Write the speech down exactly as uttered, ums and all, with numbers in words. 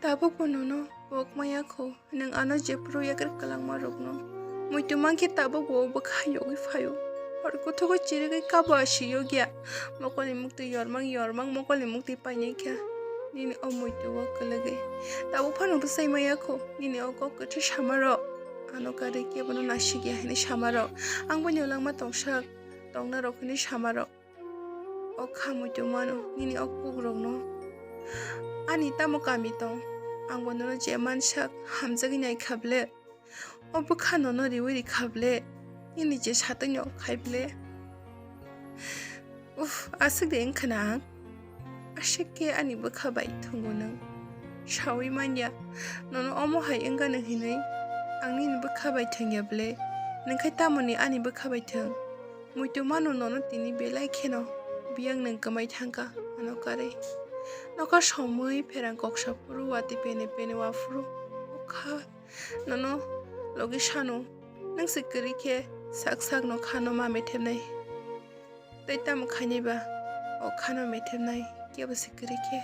Tabukbo nono pok maya kho, nwng ano jephuru yakrwi kwlangma rokno muitu mankhe tabukbo o bwkha yogwi phaio. Hor kuthugo chirigwi kabo asi yokya, mokolni muktwi yormang yormang mokolni muktwi painai kha. Nini o muitu o kwlwgwi tabuk phano bwsai maya kho, nini o kok kwthwi samarok ano karwi kebono nasikya hwnwi samarok, ang boni ulangma tongsak tongna rok hwnwi samarok. O kha muitu mano nini o kukrokno. Ani tamo kami tong, angbo nono je mansak hamjagwi nai kha ble. O bwkha nono riwi ri kha ble, nini je satwino khai ble. Uff, aswk de wngkha na ang? Aswk khe ani bwkha bai thwngo nwng. Sawi manya, nono omo hai wngkha nw hinwi ang nini bwkha bai thwngya ble. Nwng khai tamoni ani bwkha bai thwng? Muitu mano nono tini belai kheno biyang nwng kwmai thangkha ano karwi. Nokha somwi pherang koksa phuru watwi pene pene waphuru o kha nono logi sano. Nwng se kwrwi khe sak sakno khano ma methemnai. Tei tamo khainai ba o khano methemnai kebo se kwrwi khe.